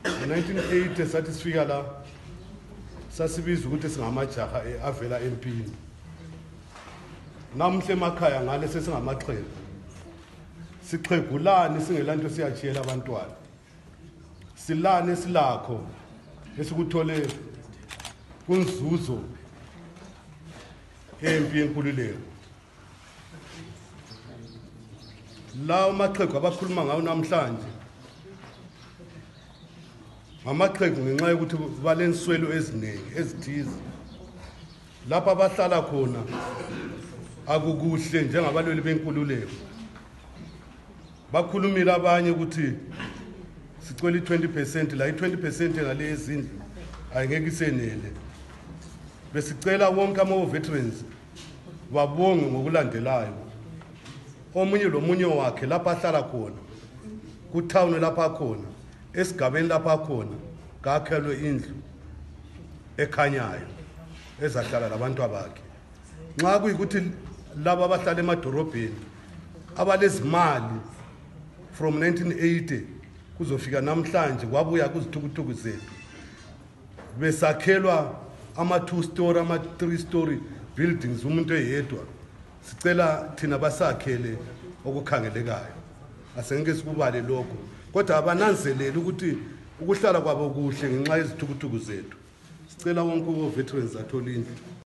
1980 sathi sifika la sasibiza ukuthi singamajaha avela empini. Namhle emakhaya ngale sesingamaxhego. Sixhegulani singelanto siyachiyela abantwana. Silane silakho esikuthole kunzuzo empi yenkululeko. La amaxhego abakhuluma ngawo namhlanje amaxhego ngenxa yokuthi balenswelo eziningi ezithize lapha abahlala khona akukuhle njengabalweli benkululeko. Bakhulumile abanye ukuthi sicela i20% la i20% ngale izindlu ayingeke isenele. Besicela wonke ama-veterans babonge ngokulandelayo. Omunye lomunye wakhe lapha ahlala khona kutown lapha khona esigabeni lapha khona ngakhelwe indlu ekhanyayo ezahlala labantu abakhe. Nxa kuyikuthi laba abahlala emadorobheni abalezimali from 1980 kuzofika namhlanje kwabuya kuzithukutuku zethu besakhelwa ama 2-story ama 3-story buildings umuntu eyedwa. Sicela thina basakhele okukhangelekayo. Asengeke sikubale lokho kodwa abananzelele ukuthi ukuhlala kwabo kuhle ngenxa yezithukutuku zethu. Sicela wonke uveterans athola indlu.